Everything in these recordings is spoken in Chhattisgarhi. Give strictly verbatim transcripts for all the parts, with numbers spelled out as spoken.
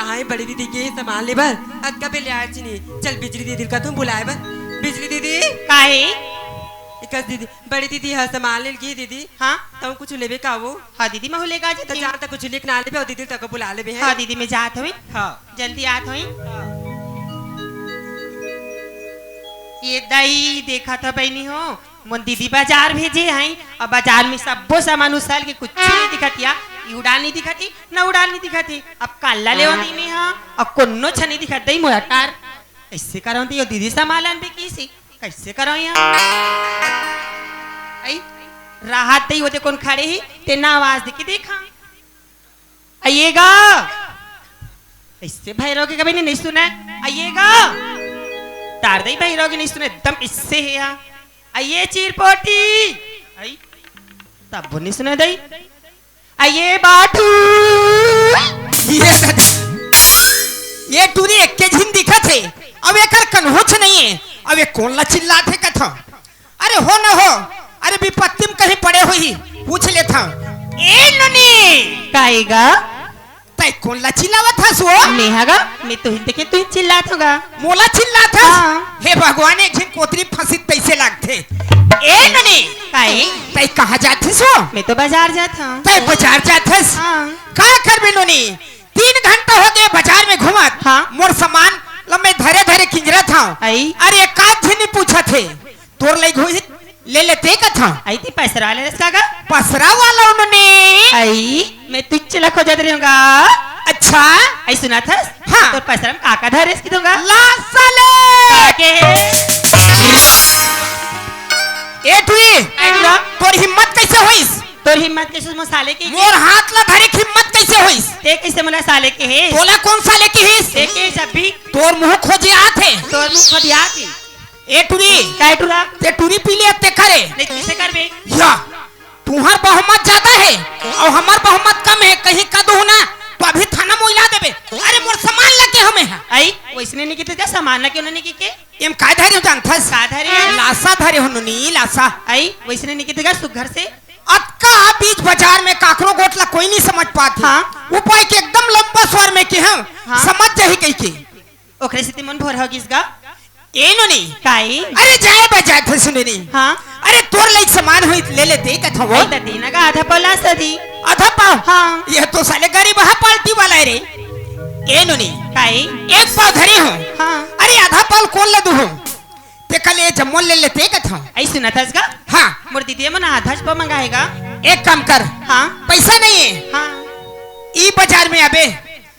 हाय, बड़ी दीदी गे हे सामान ले बर। अतका बेर ले आए चिनी। चल, बिजली दीदी ला कथों बुलाए बर। बिजली दीदी। काहे? इकस दीदी, बड़ी दीदी ह सामान ले गे हे दीदी। हाँ? तहूँ कुछु लेबे का वो? हाँ दीदी, महूँ लेगा जात हँव। जात कुछु लेके ना लेबे, अउ दीदी ला तको बुला लेबे, हैं? हाँ दीदी, मैं जात हँव। हाँ। जल्दी आत हँव। हाँ। ए दई, देखत हव बहिनी हो, मोर दीदी बाजार भेजे हईं, अउ बाजार में सब्बो सामान उसल गे, कुछु नइ दिखत हे। ए उड़ाल नइ दिखत हे, न उड़ाल नइ दिखत हे। अब काला लेवँव दई मैं हा, अउ कोनो झन नइ दिखत दई मोर अटार। कइसे करँव दई, ओ दीदी सामान लान बे किहिस हे, कइसे करँव या? अई, राहत दई, ओदे कोन खड़े हे, तेन आवाज दे के देखा। अइए गा। कइसे भैरव के कभी नइ सुने? अइए गा। तार दई, भैरव के नइ सुने, एकदम इससे हे या। अइए चिरपोटी। अई, तब वो नइ सुने दई। अइए बाटू। ये सच। ये टूरी एक्के झिन दिखत हे। अब एकर कन्होच नइ हे। अब ए कोन ला चिल्लात हे कथों? अरे हो न हो, अरे बिपत्ति म कहीं पड़े होही, पूछ लेथँव। ए नोनी! काहे गा? तैं कोन ला चिल्लावत हस वो? मैं हा गा, मैं तुहिन देखे तुहिन चिल्लात हँव गा। मोला चिल्लात हस? हाँ। हे भगवान, एक झिन कोतरी फँसिस तइसे लागथे। ए नोनी! काहे? तैं कहाँ जात हस वो? मैं तो बाजार जात हँव। तैं बाजार जात हस? हाँ। का करबे नोनी? तीन घंटा होगे बाजार में घूमत। हाँ। मोर सामान ल मैं धरे धरे किंजरत हँव। अई। अरे एकाध झिन नइ पूछत हे। तोर लइक होही, ले लेते कथों। अई, तैं पसरा ले रस का गा? पसरा वाला ओ नोनी। अई, मैं तुच्छ ला खोजत रहेंव गा। अच्छा। अई सुनत हस? हाँ। तोर पसरा म का का धरे रस किथों गा? लासा ले। का के हे? ए टूरी, अई टूरा। तोर हिम्मत कइसे होइस? तोर हिम्मत कइसे होइस मोर साले के? मोर हाथ ला धरे के हिम्मत कइसे होइस? तैं कइसे मोला साले केहे? तोला कोन साले किहिस? तैं केहे जब भी। तोर मुँह खोजे आत हे। तोर मुँह खोजे आत हे। ए टूरी। काय टूरा? तैं टूरी पी ले, तैं करे। नइ, कइसे करबे? या, तुँहर बहुमत जादा हे अउ हमर बहुमत कम हे, कहीं कहि दूहूँ ना, त अभी थाना म ओइला देबे। अरे मोर सामान ला केहे हँव मैं हा। अई, वइसने नइ किथे का, सामान ला केहे नइ किथे? एमा काय धरे हँव जानथस? का धरे हस? लासा धरे हँव नोनी, लासा। अई, वइसने नइ किथे का, सुग्घर से। अतका बीच बाजार में काकरो गोठ ला कोई नइ समझ पात हे। हाँ। ओ पाय के एकदम लंबा स्वर में केहे हँव, हाँ। समझ जाही कहिके। ओकरे सेती मन भोर हो गिस गा। ए नोनी। काई? अरे जाए बा जात हस नोनी। हाँ। अरे तोर लइक सामान होही त ले लेते कथों वो। अई त दे ना गा, आधा पाव लासा दे। आधा पाव? हाँ। ए तो साले गरीबहा पार्टी वाला हे रे। ए नोनी। काई? एक पाव धरे हँव। हाँ। अरे आधा पाव ल कोन ला दूहूँ? तेकर ले जम्मो ल ले लेते कथों। अई सुनत हस गा? हाँ। मोर दीदी मन आधाच पाव मंगाए गा। एक काम कर। हाँ। पइसा नइ हे। हाँ। ई बाजार में आबे।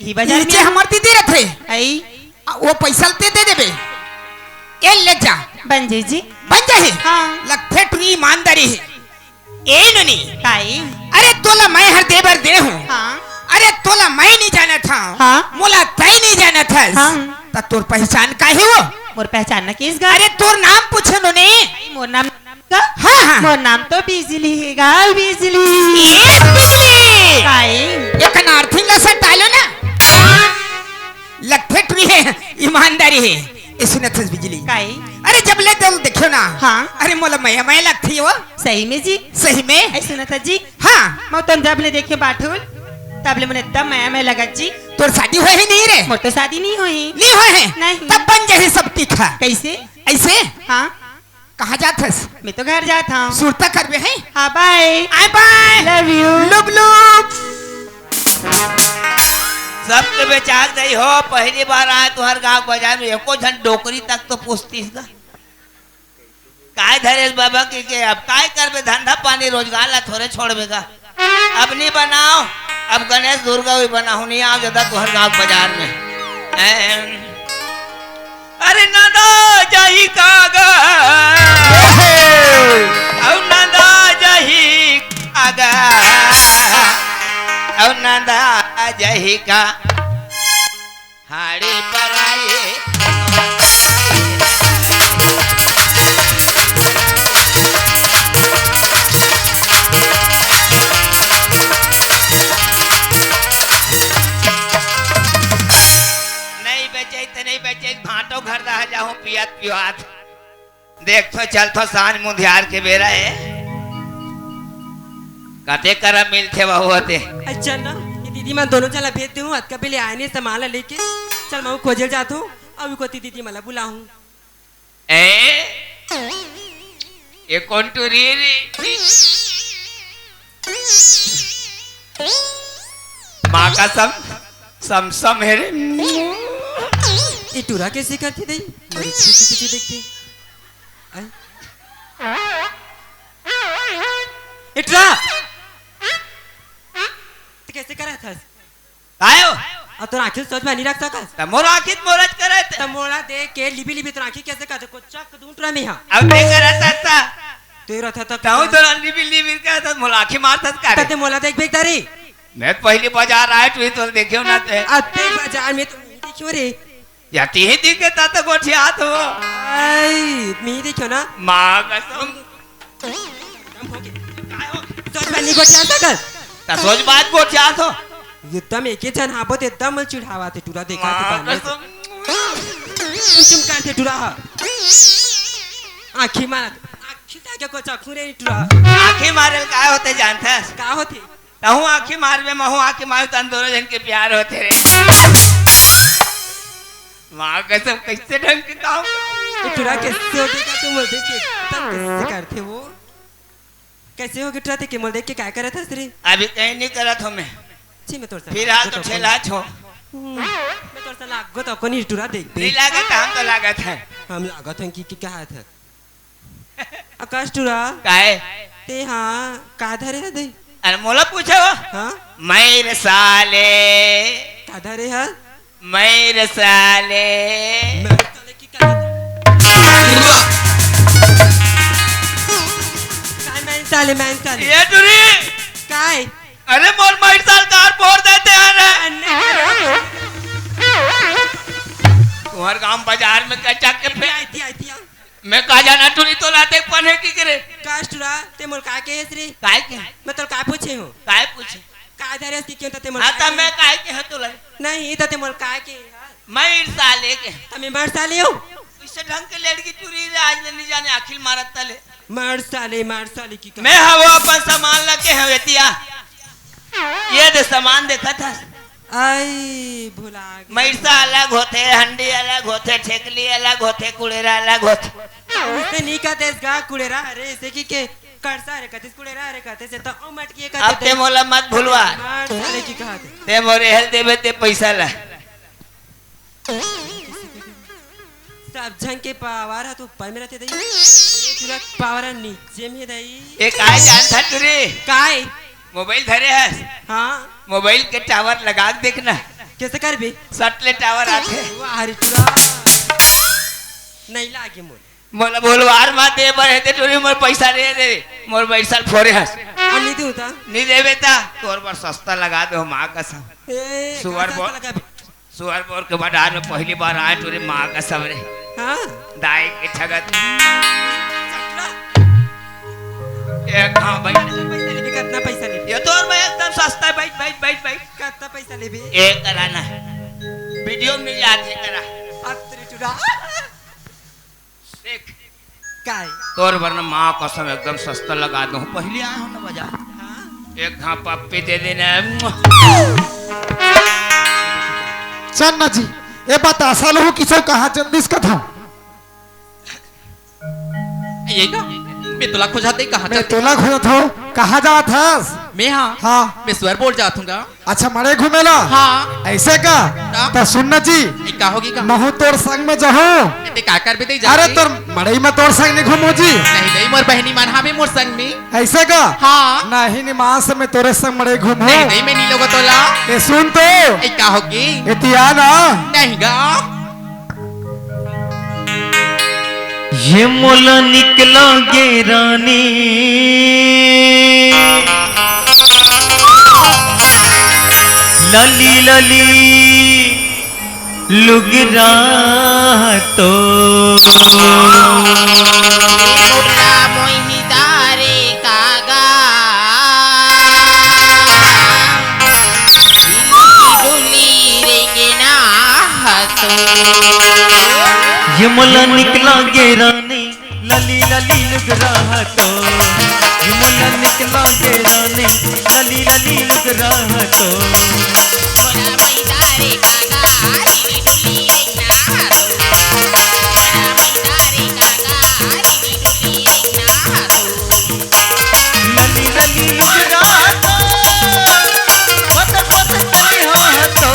ई बाजार में? नीचे हमर दीदी रथे। अई। आ, ओ पइसा ल तैं दे देबे। ए ले जा। बन जाही जी। बन जाही? हाँ। लगथे टूरी ईमानदारी हे। ए नोनी। काई? अरे तोला मैं हर दे बर दे हँव। हाँ। अरे तोला मैं नइ जानत हँव। हाँ। मोला तैं नइ जानत हस। हाँ। त तोर पहिचान का हे वो? मोर पहिचान ना किस गा? अरे तोर नाम पूछेंव नोनी। काई मोर नाम का? हाँ, हाँ। मोर नाम तो बिजली हे गा, बिजली। ए बिजली। काई? एक नारथिंग ला सटालो ना। लगथे टूरी हे, ईमानदारी हे। ए सुनत हस बिजली। काई? अरे जब ले तब देखेंव ना। हाँ। अरे मोला मया मया लगथे वो। सही में जी? सही में। ए सुनत हस जी? हाँ। मैं तो जब ले देखेंव बाठुल, तब ले मोला एकदम मया मया लगत जी। तोर शादी होय हे नहीं रे? मोर तो शादी नइ होय हे। नइ होय हे? नहीं। तब बन जाही सब ठीक हे। कइसे? अइसे? हाँ। कहाँ जात हस? मैं तो घर जात हँव। सुरता करबे हैं? हाँ, bye। Bye bye। Love you। लुब लुब। सब तो बेचाक दई हो, पहली बार आए तुँहर गाँव बाजार में, एको झन डोकरी तक तो पूछतिस गा। काय धरेस बाबा के, के अब काय करबे, धंधा पानी रोजगार ला थोरे छोड़बे गा। अब नइ बनाव, अब गणेश दुर्गा भी बनाहूँ, नइ आव जादा तुँहर गाँव बाजार में। एम, अरे नंदा जाही का गा, अउ नंदा जाही का गा, अउ नंदा जाही का। हाड़ी पराई। नइ बेचई त नइ बेचई, भांटो घर रह जाहूं पियत पिवात। देखथो, चलथो, सांझ मुंधियार के बेरा ए। कते करा मिलथे वहू होते। अच्छा ना, ये दीदी दीदी मन दोनों झन ला भेज देहूं, अतका बेले आए नहीं सामान ला लेके। चल, मैं खोजे ल जात हूं, अउ कोती दीदी मन ला बुलाहूं। ए, ये कोन टूरी रे? माँ कसम, समसम हे रे। ये टूरा कैसे करथे दई? मरीज के पीछे देखथे। आय। ए टूरा! तैं कैसे करत हस? काय हो? अउ तोर आँखी सोझ में नहीं रख सकस? त मोर आँखी त मोरच करत हे। त मोला देख के लिबी लिबी तोर आँखी कैसे करथे? कोचक दूं टूरा में हा। अब तैं करत हस त। तैं रथ तक तहूं तोर लिबी लिबी करत हस, मोला आँखी मारत हस का रे? तैं मोला देख बेख दारी। मैं पहली बाजार आए, तू ही तो देखे हो ना ते। अते बाजार में तो नहीं देखियो रे। या तिही दिखे ता तो गोठियात हो। आई, मी देखियो ना। माँ कसम। सोच बात नहीं गोठियात हो। ता सोच बात गोठियात हो। एकदम एके झन हाबो ते एकदम चिढ़ावथे टूरा देखा माँ कसम। चुम चुम करथे टूरा हा। आँखी मार, आँखी ताके को चखू रे टूरा। आँखी मारे ल काय होथे जानथस? का होथे? तहूं आँखी मारबे, महूं आँखी मारबे, तन दोनों झन के प्यार होथे रे। माँ कसम, कैसे ढंग के काम। ए टूरा कैसे हो गे का तू मोला देख के? तब कैसे करथे वो? कैसे हो गे टूरा, तैं के मोला देख के काय करत हस रे? अभी कहीं नहीं करत हों मैं। छी, मैं तोर से फिर आ तो लागत हो ठेला कोनी। छो। हम्म, मैं तोर से लागत हो कोनी टूरा देख के। नहीं लागत, हम तो लागत हे। हम लागत हन कि, कि कहा था? आकाश टूरा। काय? तैं हा का धरे हा दई? अरे मोला पूछे हो? हाँ? मइर साले। का धरे हा? मइर साले। मइर साले की का? काय मइर साले, मइर साले? ये टूरी। काय? अरे मोर मइर साल कार फोड़ देथे यार। अन्ने। तुम्हर गांव बाजार में कच्चा के फे- आइती, आइती, आ। मैं का जाना टूरी तोला देख पन हे कि करे। आकाश टूरा, तैं मोला काय केहेस रे? काय के? मैं तोला काय पूछे हों? काय पूछे? का धरे हस कि क्यों त तैं मोला हाँ, काय त मैं केहेस? काय के हंव तोला? नहीं, त तैं मोला काय केहे हस? मइर साले के। त मैं मइर साले हों? इसे ढंग के लड़की टूरी रे, आज ले नहीं जाने आँखी ल मारत तले। मइर साले, मइर साले की मैं हवो अपन सामान ला केहे हंव एती आ। ये दे सामान देखत हस? आई, भुला गे। मइरसा अलग होथे, हंडी अलग होथे, ठेकली अलग होथे, कुड़ेरा अलग होथे। इसे नहीं कहते इसका कुड़ेरा, अरे इसे की के करसा रे कहते, कुड़ेरा रे कहते, से तो ओ मटकी कहते अब तैं मोला मत भुलवा। मइर साले की कहत हे। तैं मोर एहल देबे तैं पैसा ला। सब झन के पावर ह तो ऊपर में रथे दई। ये टूरा पावर ह नीचे में हे दई। ए, काय जानथस टूरी? काय? मोबाइल धरे हस? हाँ। मोबाइल के टावर लगा के देखना। कैसे करबे? सट ले टावर आथे। वाह रे टूरा। नहीं लागे मोर। मोला बोलवार मत दे बर हे ते टूरी, मोर पैसा दे दे। मोर पैसा फोरे हस। अब नहीं दूँ ता? नहीं देबे ता? तोर बर सस्ता लगा दे हो, माँ कसम। ए, सुअर का बोल। सस्ता लगा बे? सुअर बोर के बाजार में पहली बार आए टूरी, माँ कसम रे। हाँ। दाई के ठगत। एक हाँ भाई। कितना पैसा लेबे? कितना पैसा लेबे? ये तो और भाई एकदम सस्ता है, बैठ, बैठ, बैठ, बैठ। कितना पैसा लेबे? एक करा ना। वीडियो मिल जाते करा। अतरी टूरा। देख। काय? तोर बर न माँ कसम एकदम सस्ता लगा दूँ। पहली आए हों ना बाजार। हाँ। एक घाप पप्पी दे देना। चल ना जी, ये बतासा लहू किसो कहाँ चल दिस कथा? ये का? मैं तोला खोजत हँव, कहाँ मैं जात तोला खोजत हँव, कहाँ जात हस? मैं हाँ। हाँ। मैं सुअर बोर जात हँव गा। अच्छा, मड़ई घूमे ला? हाँ। ऐसे का? का? त सुन न जी। ए, का होगे का? महूँ तोर संग में जाहूँ। ए, ते का करबे ते अरे, जाके? तोर मड़ई में तोर संग नहीं घूमूँ जी। नहीं, नहीं, मोर बहिनी मन हवे मोर संग में। ऐसे का? हाँ। नहीं, निमास में तोरे संग मड़ई घूमूँ। नहीं, नहीं, मैं नहीं लोगो तोला। ए, सुन तो। ए, का होगे? ए, तिया ना। नहीं गा। ये मोला निकला गे रानी, लली लली लुगरा तो। ए मोला मोही दारे कागा। डुली डुली रेंगना हसो। ये मोला निकला गे रानी, लली लली लुगरा हसो। मोला निकला के रानी, लली लली लुगरा तो। लली लली लुगरा तो, पतर पतर चलिहा तो।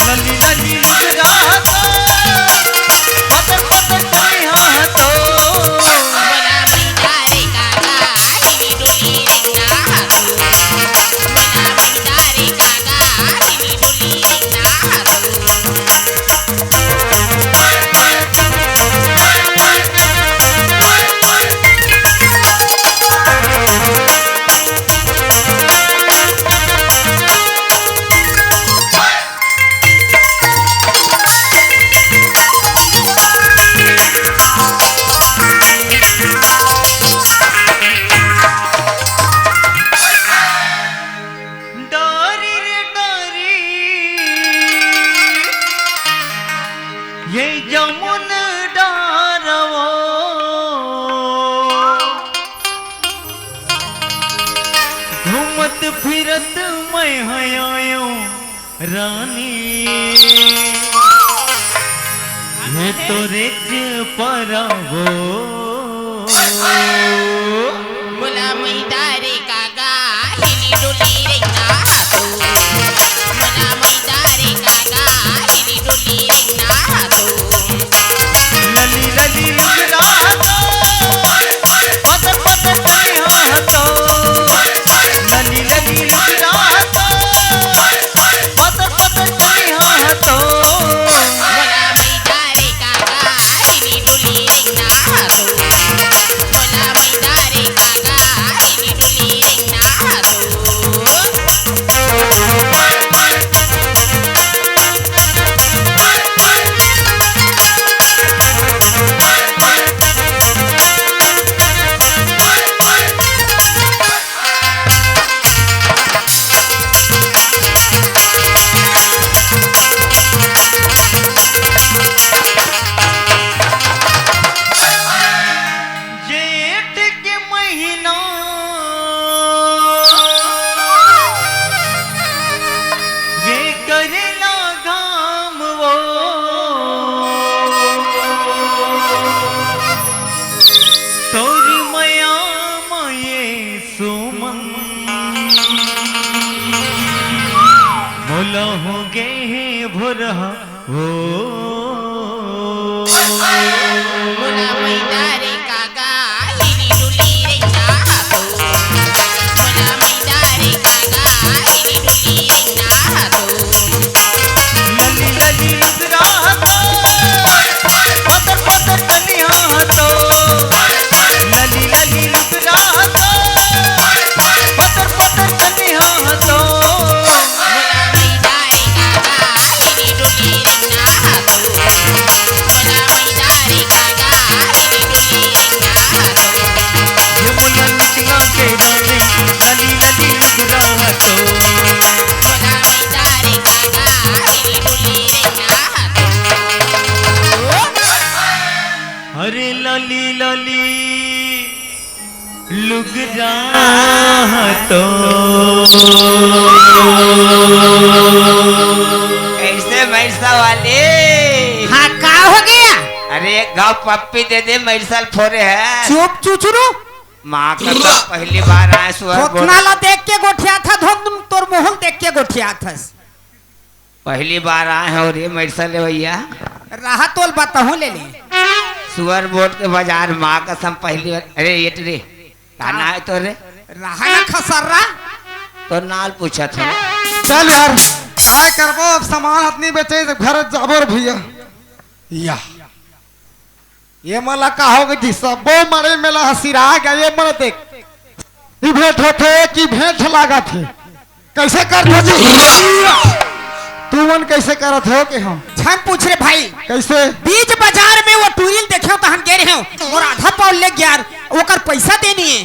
लली लली लुगरा तो, पतर पतर चलिहा तो। डारी रे डारी, ये जमुन डारवो, घूमत फिरत मैं आयो रानी, ये तोरे च परबो। मोला मैदा रे काका, हिली डुली रे ना तो। मोला मैदा रे काका, हिली डुली रे ना तो। लली लली लुगरा तो, पतर पतर चलिहा तो। लली लली लुगरा तो, पतर पतर चलिहा तो। मोला मैदा रे काका, हिली डुली रे ना तो। मोला मैदा रे काका, हिली डुली रे ना तो। जेठ के महीना ये करेला घाम वो, तोरी मया म ये सुमन मोला हो गे हे भोरहा। ओ। मोला मैदा रे काका, हिली डुली रे ना तो। मोला मैदा रे काका, हिली डुली रे ना तो। लली लली लुगरा तो, पतर पतर चलिहा तो। लली लली लुगरा तो, पतर पतर चलिहा तो। अरे लली लली लुगरा तो। कैसे भैंसा वाले? हाँ, का हो गया? अरे, एक घाव पप्पी दे दे, मइरसल फोरे है। चुप चुचुरू। माँ कसम, पहली बार आए सुअर बोल। थोथना ला देख के गोठियाथस, धुन तोर मुँह ल देख के गोठियाथस। पहली बार आए हो रे मइरसल ले भैया। रहा तोल बताहूँ ले ले। सुअर बोल के बाजार माँ कसम पहली बार। अरे ये रे, का नाव है तोर रे? रहा ना खसर्रा। तोर नाव ल पूछत हो। चल यार, काय करबो, अब सामान हतनी बेचे, जब घर जाबो रे भैया। या। ये मोला का हो गई जी, सबो मड़ई मेला हसिरा गया, ये मोला देख। ई भेंट होथे कि भेंट लागत हे? कैसे करत हो जी? तुमन कैसे करत हो के हम? झन पूछ रे भाई। कैसे? बीच बाजार में वो टूरी ल देखेंव तहन गे रहेंव, मोर आधा पाव ले गया, ओकर पैसा देनी हे।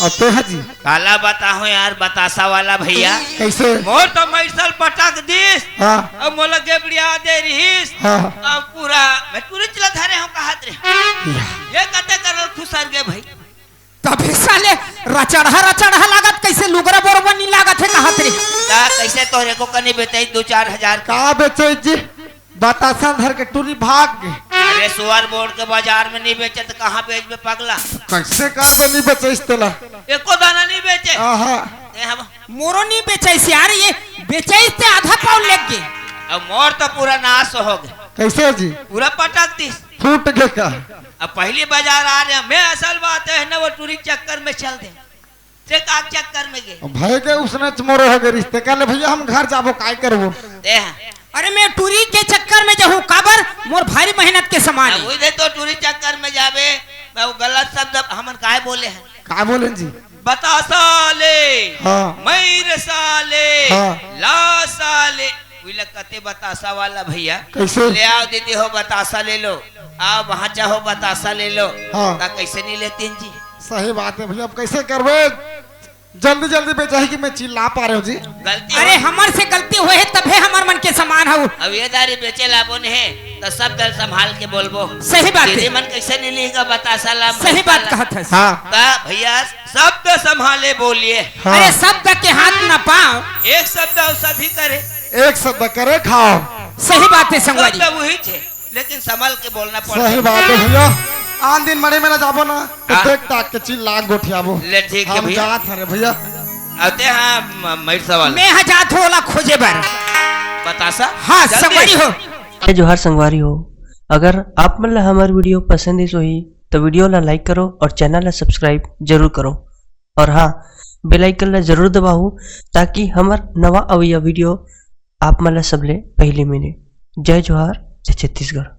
अब ते हा जी। काला बताहूँ यार, बतासा वाला भैया। कैसे? मोर तो मइरसल पटक दिस, हाँ। अब मोला गेबड़िया दे रहिस, हाँ। अब पूरा मैं टूरी ल धरे हँव कहत रे। या। ये कते करल खुसर गे भाई। तभे ले, रचड़हा रचड़हा लागत, कइसे लुगरा बोरवा नी लागत हे, कहत रे। का कइसे तोहरे को कनी बेचई दू चार हजार का? का बेचई जी? बतासा धर के टूरी भाग गे। अरे, सुअर बोर्ड के बाजार में नी बेचे त कहाँ बेचबे पगला? कइसे करबे नी बेचइस तेला? एको दाना नी बेचे। आहा। ए हम मोरो नी बेचइस यार, ये बेचइस ते आधा पाव लेग गे। अब मोर तो पूरा नाश हो गे। कइसे जी? पूरा पटक दिस। फूट गे का? अब पहली बाजार आ रहे हैं, मैं असल बात है ना, वो टूरी चक्कर में चल दे। ते का चक्कर में गे? भाई के उसने मोरो हो गे रिश्ते, कहले, "भैया, हम घर जाबो, काय करबो?" ते हाँ। अरे, मैं टूरी के चक्कर में जाहूँ, काबर? मोर भारी मेहनत के समान अब हे। वही दे तो टूरी चक्कर में जाबे, मैं वो गलत शब्द हमन काय बोले हैं? काय बोले जी? बतासा ले, हाँ। मयूर साले, हाँ। ला साले, उइला कते बतासा वाला भैया। कइसे? ले आओ दीदी हो बतासा ले लो, आओ वहाँ चाहो बतासा ले लो। हाँ। ता कइसे नी लेतिन जी? सही बात हे भैया, अब कइसे करबे? जल्दी जल्दी बेचाही कि मैं चिल्ला पा रहे हो जी। गलती अरे हो हमर से गलती होहे तभे हमर मन के समान हउ। अब ये दारी बेचे लाबो ने हे, त शब्द ल संभाल के बोलबो। सही बात हे। दीदी मन कइसे नी लिही गा बतासा ला सही बात मसाला। कहत हस। हाँ। त भैया शब्द संभाले बोलिए। हाँ। अरे शब्द के हाथ ना पाँव। एक शब्द औषधि करे। एक शब्द करे खाव। सही बात हे संगवारी। शब्द वही छे, लेकिन संभल के बोलना पड़ता सही है। बात हे भैया, आन दिन मड़ई में ना जाबो ना, त हाँ। देख ताक के चिल्ला गोठियाबो। ले ठीक हे हम भैया। जात हरे भैया। आते हाँ म-, मयूर सवाल। मैं हा जात हूँ ओला खोजे बर। बतासा? हाँ, जल्दी। संगवारी हो। जय जोहार संगवारी हो, अगर आप मन ला हमर video पसंद आइस होही, त video ला like करो और channel ला subscribe जरूर करो। और हाँ, bell icon ला जरूर दबाओ, ताकि हमर नवा अवइया video आप मन ला सबले पहली मिले। जय जोहार, जय छत्तीसगढ़।